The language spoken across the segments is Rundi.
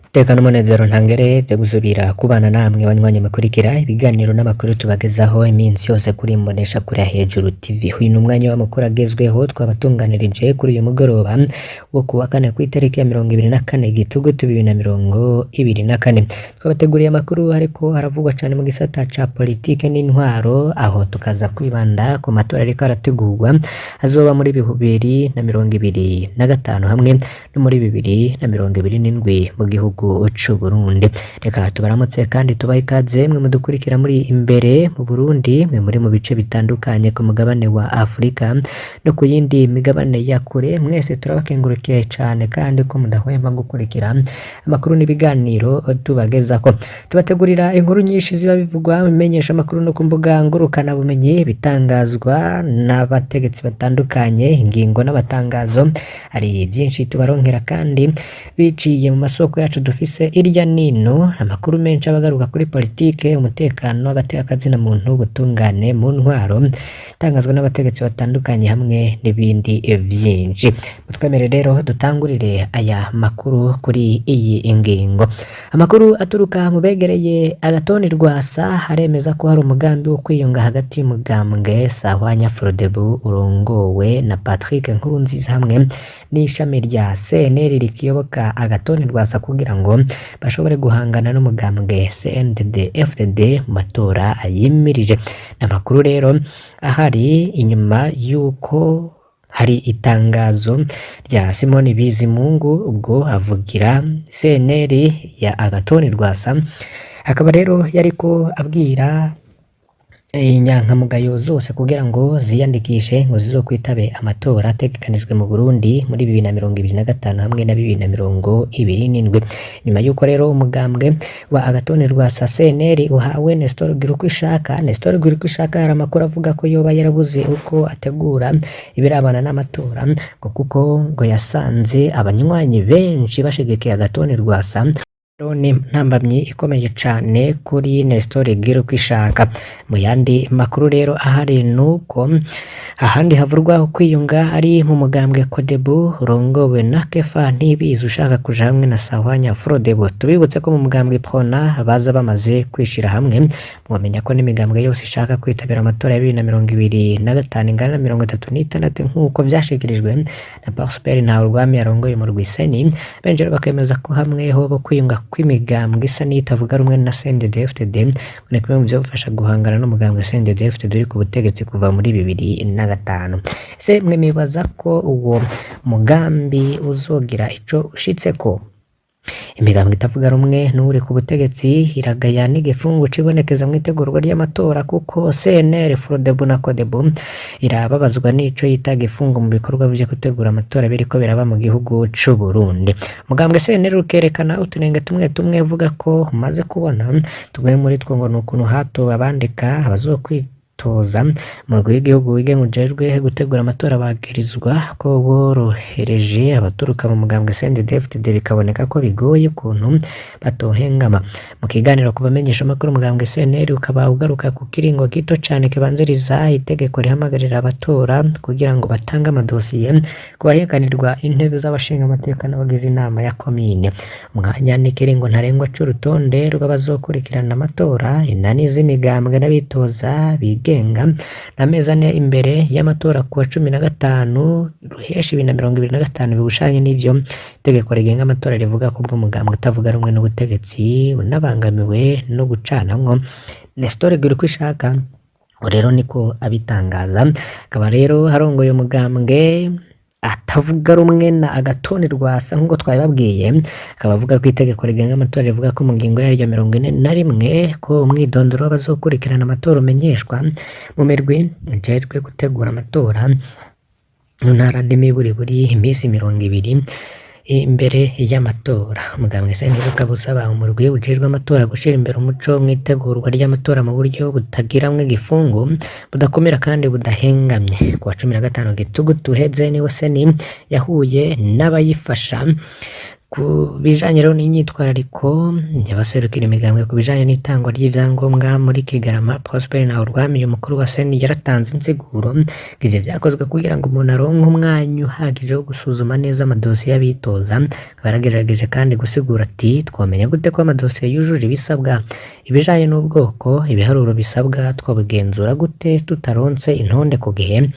Iteka n'umunezero ntangere vyo gusubira kubana namwe banywanyi mukurikira ibiganiro n'amakuru tubagezaho iminsi yose kuri Mbonesha Kure Hejuru TV. Uyu ni umwanya w'amakuru agezweho twabatunganirije kuri uyu mugoroba wo kuwa kane kw'itariki ya 24 Gitugutu 2024. Twabateguriye amakuru ariko haravugwa cane mu gisata ca politike n'intwaro, aho tukaza kwibanda ku matora ariko arategurwa azoba muri 2025 hamwe no muri 2027 mu gihugu c'u Burundi. Reka tubaramutse kandi tubahe ikaze mwe mudukurikira muri imbere mu Burundi, mwe muri mu bice bitandukanye ku mugabane wa Afrika no ku yindi migabane ya kure, mwese turabakengurukiye cane kandi ko mudahwema gukurikira amakuru n'ibiganiro tubagezako. Tubategurira inkuru nyinshi ziba bivugwa mu bimenyesha amakuru no ku mbuga ngurukana bumenyi, bitangazwa n'abategetsi batandukanye, ingingo n'abatangazo, hari byinshi tubaronkera kandi biciye mu masoko yacu dufise irya nino, amakuru menshi aba agaruka kuri politike, umutekano, agateka kazina muntu, ubutungane mu ntwaro, itangazwa n'abategetsi batandukanye hamwe n'ibindi vyinshi. Mutwemere rero dutangurire aya makuru kuri iyi ngingo. Amakuru aturuka mu begereye Agathon Rwasa aremeza ko hari umugambi wo kwiyunga hagati y'umugambwe Sahwanya Frodebu urongowe na Patrick Nkurunziza hamwe n'ishami rya CNL rikiyoboka Agathon Rwasa kugira ngo bashobore guhangana n'umugambwe CNDD FDD mu matora yimirije. Amakuru rero ahari inyuma y'uko hari itangazo rya Simoni Bizimungu ubwo avugira CNL ya Agathon Rwasa, akaba rero yariko abwira inyankamugayo zose kugira ngo ziyandikishe ngo zizokwitabe amatora ategekanijwe mu Burundi muri 2025 hamwe na 2027. Nyuma y'uko rero umugambwe wa Agathon Rwasa CNL uhawe Nestor Girukwishaka, Nestor Girukwishaka hari amakuru avuga ko yoba yarabuze uko ategura ibirabana n'amatora, ngo kuko ngo yasanze abanywanyi benshi bashigikiye Agathon Rwasa. Ni ntambamyi ikomeye cane kuri Nestor Girukwishaka. Mu yandi makuru rero ahari nuko ahandi havurwa kwiyunga ari mu mugambwe Kodebu urongowe na Kefa Ntibizi ushaka kuja hamwe na Sahwanya Frodebu. Tubibutse ko mu mugambwe Prona baza bamaze kwishira hamwe, mwamenya ko n'imigambwe yose ishaka kwitabira amatora ya 2025 ingana na 36 nk'uko vyashikirijwe na Prosper Ntawurwami arongoye mu Rwiseni. Benshi rero bakemeza ko hamwe hoba kwiyunga kw'imigambwe isa n'itavuga rumwe na CNDD-FDD ngo ni kimwe mu vyofasha guhangana n'umugambwe CNDD-FDD uri ku butegetsi kuva muri 2005. Ese mwe mwibaza ko uwo mugambi uzogira ico ushitseko? Imigambwe itavuga rumwe n'uri ku butegetsi iragaya n'igifungu cibonekeza mw'itegurwa ry'amatora, kuko CNL, Frodebu na Codebu irababazwa n'ico yita igifungo mu bikorwa vyo gutegura amatora biriko biraba mu gihugu c'u Burundi. Umugambwe CNL ukerekana utunenge tumwe tumwe uvuga ko umaze kubona, tumwe muri two ngo ni ukuntu hatowe abandika abazokwitoza. Umurwi w'igihugu wigenga ujejwe gutegura amatora bagirizwa ko borohereje abaturuka mu mugambwe CNDD-FDD, bikaboneka ko bigoye ukuntu batohengama. Mu kiganiro ku bamenyesha amakuru, umugambwe CNL ukaba ugaruka ku kiringo gito cane kibanziriza itegeko rihamagarira abatora kugira ngo batange amadosiye ku bahiganirwa intebe z'abashinga amateka n'abagize inama ya komine. Umwanya n'ikiringo ntarengwa c'urutonde rw'abazokurikirana amatora, inani z'imigambwe n'abitoza bigenga, n'amezi 4 imbere y'amatora kuwa 15 Ruheshi 2025, bihushanye n'ivyo itegeko rigenga amatora rivuga ko ubwo umugambwe utavuga rumwe n'ubutegetsi unabangamiwe no gucanamwo. Nestor Girukwishaka rero niko abitangaza, akaba rero harongoye umugambwe atavuga rumwe na Agathon Rwasa nk'uko twabibabwiye, akaba avuga ko itegeko rigenga amatora rivuga ko mu ngingo yaryo 41 ko umwidondoro w'abazokurikirana amatora umenyeshwa mu mirwi ijejwe gutegura amatora mu ntara n'imiburiburi iminsi 20 imbere y'amatora. Umugambwe CNL ukaba usaba umurwi ujejwe amatora gushira imbere umuco mw'itegurwa ry'amatora mu buryo butagiramwo igifungu, budakumira kandi budahengamye. Kuwa 15 Gitugutu uheze niho CENI yahuye n'abayifasha Ku bijanye rero n'imyitwarariko y'abaserukira imigambwe ku bijanye n'itangwa ry'ivyangombwa muri Kigarama, Prosper Ntawurwamiye, umukuru wa CENI, yaratanze insiguro ngo ivyo vyakozwe kugira ngo umuntu aronke umwanya uhagije wo gusuzuma neza amadosiye y'abitoza. Akaba yaragerageje kandi gusigura ati: "Twomenya gute ko amadosiye yujuje ibisabwa? Ibijanye n'ubwoko, ibiharuro bisabwa twobigenzura gute tutaronse intonde ku gihe?"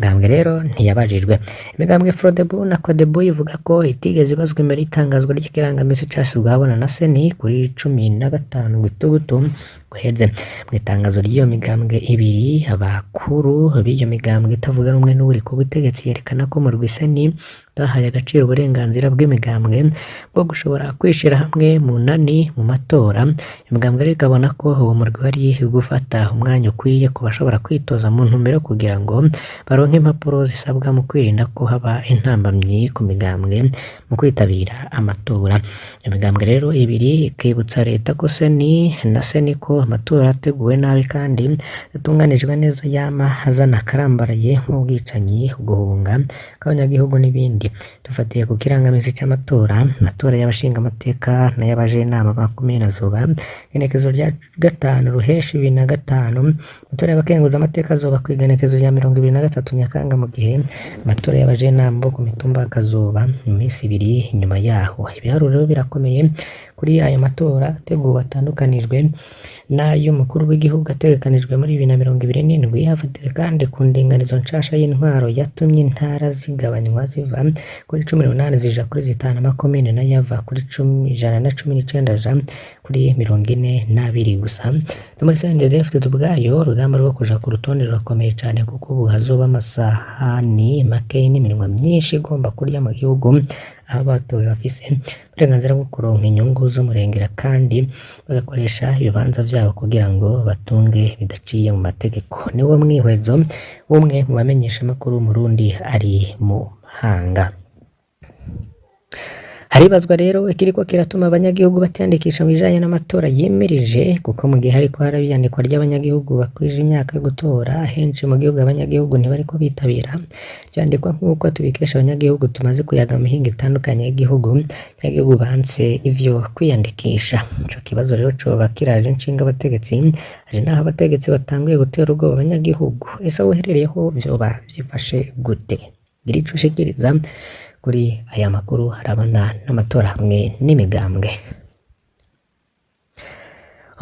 Imigambwe rero ntiyabajijwe. Imigambwe Frodebu na Codebu ivuga ko itigeze ibazwa imbere y'itangazwa ry'ikirangamisi cashizwe ahabona na CENI kuri 15 Gitugutu guheze. Mu itangazo ry'iyo migambwe ibiri, abakuru b'iyo migambwe itavuga rumwe n'uri ku butegetsi yerekana ko umurwi CENI utahaye agaciro uburenganzira bw'imigambwe bwo gushobora kwishira hamwe mu nani mu matora. Imigambwe rero ikabona ko uwo murwi wari gufata umwanya ukwiye ku bashobora kwitoza mu ntumbero yo kugira ngo baronke impapuro zisabwa mu kwirinda ko haba intambamyi ku migambwe mu kwitabira amatora. Imigambwe rero ibiri ikibutsa leta ko CENI na CENI ko amatora ateguwe nabi kandi atunganijwe neza yama azana akarambaraye nk'ubwicanyi, guhunga kw'abanyagihugu n'ibindi. Dufatiye ku kirangamisi c'amatora, amatora y'abashingamateka n'ay'abajenama ba komine azoba igenekerezo rya 5 Ruheshi 2005, amatora y'abakenguzamateka azoba kw'igenekerezo rya 23 Nyakanga, mu gihe amatora y'abajenama bo ku mitumba akazoba mu minsi ibiri inyuma yaho. Ibiharuro rero birakomeye kuri ayo matora ateguwe atandukanijwe n'ay'umukuru w'igihugu ategekanijwe muri 2027, hafatiwe kandi ku ndinganizo nshasha y'intwaro yatumye intara zigabanywa ziva kuri 18 zija kuri 5, amakomine nayo ava kuri 119 aja kuri 42 gusa. No muri CNDD-FDD ubwayo urugamba rwo kuja ku rutonde rurakomeye cane, kuko ubu hazoba amasahani make n'iminwa myinshi igomba kurya mu gihugu, aho abatowe bafise uburenganzira bwo kuronka inyungu z'umurengera kandi bagakoresha ibibanza vyabo kugira ngo batunge bidaciye mu mategeko. Niwo mwihwezo w'umwe mu bamenyeshamakuru w'Umurundi ari mu mahanga. Haribazwa rero ikiriko kiratuma abanyagihugu batiyandikisha mu bijanye n'amatora yimirije, kuko mu gihe hariko haraba iyandikwa ry'abanyagihugu bakwije imyaka yo gutora, henshi mu gihugu abanyagihugu ntibariko bitabira vyandikwa, nk'uko tubikesha abanyagihugu tumaze kuyaga mu mihingo itandukanye y'igihugu. Abanyagihugu banse ivyo kwiyandikisha. Ico kibazo rero coba kiraje inshinga abategetsi, hari n'aho abategetsi batanguye gutera ubwoba abanyagihugu. Ese aho uherereyeho vyoba vyifashe gute? Gira ico ushikiriza kuri aya makuru arabana n'amatora hamwe n'imigambwe.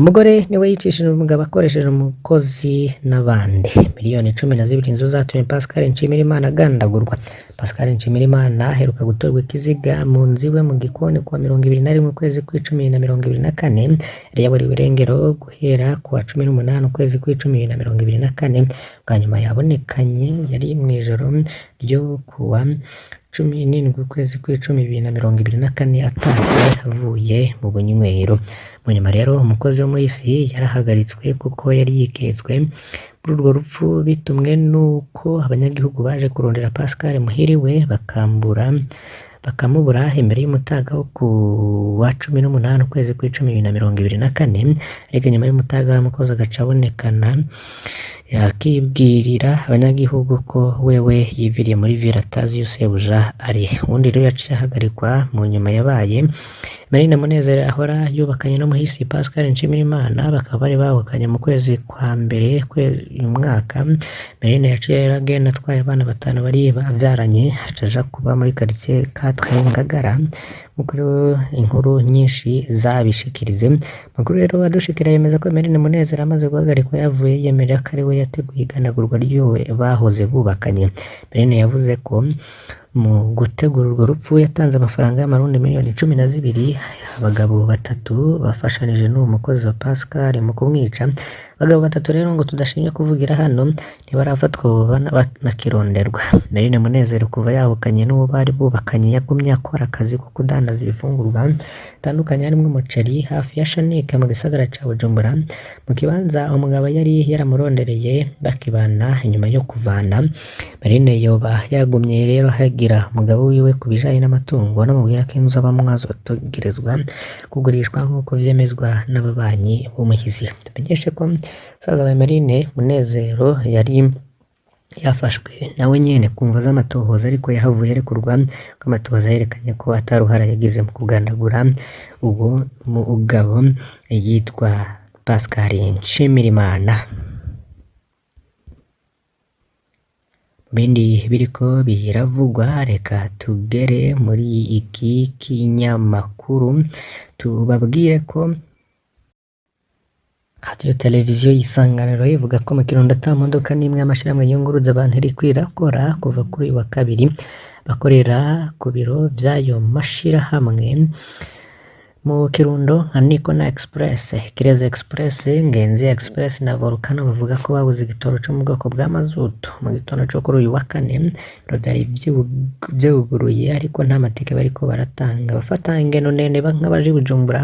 Umugore niwe yicishije umugabo akoresheje umukozi n'abandi. Miliyoni 12 nizo zatumye Pascal Nshimirimana agandagurwa. Pascal Nshimirimana aheruka gutorwa ikiziga mu nzu iwe mu gikoni kuwa 21 ukwezi kw'icumi na 2024. Yari yaburiwe irengero guhera kuwa 18 ukwezi kw'icumi 2024. Bwa nyuma yabonekanye yari mw'ijoro ryo kuwa 17 ukwezi kw'icumi 2024, atashye avuye mu bunywero. Mu nyuma rero umukozi wo muri isi yarahagaritswe kuko yari yiketswe muri urwo rupfu, bitumwe nuko abanyagihugu baje kurondera Pascal muhiriwe bakamubura imbere y'umutaga wo kuwa 18 ukwezi kw'icumi 2024. Ariko inyuma y'umutaga umukozi agaca abonekana yakibwirira abanyagihugu ko wewe yiviriye muri ville atazi iyo sebuja ari. Uwundi rero yaciye ahagarikwa mu nyuma yabaye Marine Munezero ahora yubakanye n'umuhisi Pascal Nshimirimana, bakaba bari bahukanye mu kwezi kwa mbere uyu mwaka. Marine yaciye yaragenda atwaye abana batanu bari bavyaranye, aca aja kuba muri quartier 4 Ngagara, nkuko rero inkuru nyinshi zabishikirize. Amakuru rero adushikira yemeza ko Marine Munezero amaze guhagarikwa yavuye yemerera ko ari we yateguye iganagurwa ry'uwo bahoze bubakanye. Marine yavuze ko mu gutegura urwo rupfu yatanze amafaranga y'amarundi miliyoni 12, abagabo batatu bafashanije n'uwo mukozi wa Pascal mu kumwica. Abagabo batatu rero ngo tudashimye kuvugira hano ntibarafatwa ubu banakironderwa. Marine Munezero kuva yahukanye n'uwo bari bubakanye yagumye akora akazi ko kudandaza ibifungurwa bitandukanye harimwo umuceri hafi ya Shanike mu gisagara ca Bujumbura, mu kibanza umugabo yari yaramurondereye bakibana inyuma yo kuvana. Marine yoba yagumye rero hagira umugabo wiwe ku bijanye n'amatungo, anamubwira ko inzu abamwo azotegerezwa kugurishwa nk'uko vyemezwa n'ababanyi b'umuhisi. Tumenyeshe ko musaza wa Marine Munezero yari Yafashwe nawe nyene ku mvo z'amatohoza, ariko yahavuye arekurwa ko amatohoza yerekanye ko ataruhara yagize mu kugandagura uwo mugabo yitwa Pascal Nshimirimana. Mu bindi biriko biravugwa, reka tugere muri iki kinyamakuru tubabwire ko Radiyo televiziyo y'isanganiro ivuga ko mu Kirundo ata modoka n'imwe y'amashirahamwe yunguruza abantu iriko irakora kuva kuri uyu wa kabiri. Bakorera ku biro vy'ayo mashirahamwe mu Kirundo nka Nikona Express, Kirezi Express, Ngenzi Express na Volcano bavuga ko babuze igitoro co mu bwoko bwa mazutu. Mu gitondo co kuri uyu wa kane, ibiro vyari vyuguruye ariko nta matike bariko baratanga. Abafata ingendo ndende nk'abaja i Bujumbura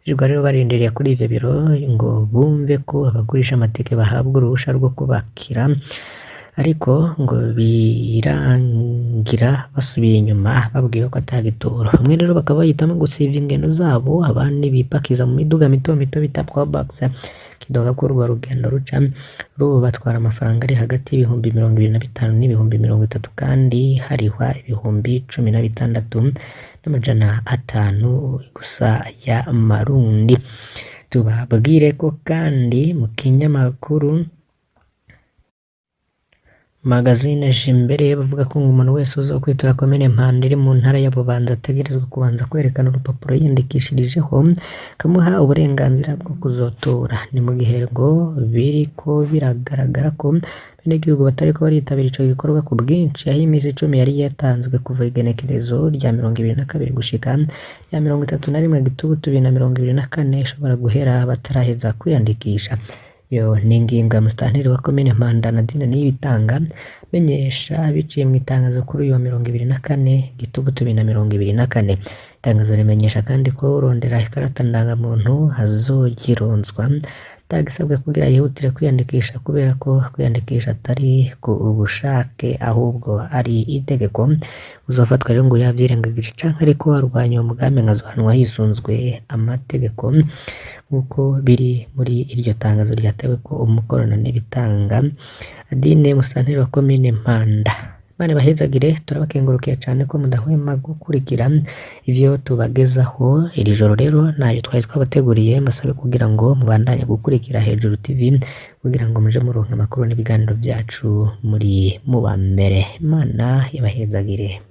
birirwa rero barindiriye kuri ivyo biro ngo bumve ko abagurisha amatike bahabwa uruhusha rwo kubakira, ariko ngo birangira basubiye inyuma babwiwe ko ata gitoro. Bamwe rero bakaba bahitamwo gusivya ingendo zabo, abandi bipakiza mu miduga mito mito bita probox, kidoga ko urwo rugendo ruca rubatwara amafaranga ari hagati y'ibihumbi 25 n'ibihumbi 30, kandi harihwa 16,500 gusa y'amarundi. Tubabwire ko kandi mu kinyamakuru Magazine Jimbere bavuga ko ngo umuntu wese uzokwitura komine Mpanda iri mu ntara ya Bubanza ategerezwa kubanza kwerekana urupapuro yiyandikishirijeho kamuha uburenganzira bwo kuzotora. Ni mu gihe ngo biriko biragaragara ko abenegihugu batariko baritabira ico gikorwa ku bwinshi, aho imisi 10 yari yatanzwe kuva igenekerezo rya 22 gushika rya 31 Gitugutu 2024 ishobora guhera bataraheza kwiyandikisha. Iyo ni ingingo ya musitanteri wa komine Mpanda Nadine Niyibitanga amenyesha biciye mu itangazo kuri uyu wa 24 Gitugutu 2024. Itangazo rimenyesha kandi ko urondera ikarata ndangamuntu azogironswa atagisabwa kugira yihutire kwiyandikisha, kubera ko kwiyandikisha atari ku bushake ahubwo ari itegeko. Uzofatwa rero ngo yavyirengagije canke ariko arwanya uwo mugambi ngo azohanwa hisunzwe amategeko, nk'uko biri muri iryo tangazo ryateweko umukono na Nibitanga Nadine, musitanteri wa komine Mpanda. Imana ibahezagire, turabakengurukiye cane ko mudahwema gukurikira ivyo tubagezaho. Iri joro rero nayo twari twabateguriye, mbasabe kugira ngo mubandanye gukurikira Hejuru TV kugira ngo muje muronka amakuru n'ibiganiro vyacu muri muba mbere. Imana ibahezagire.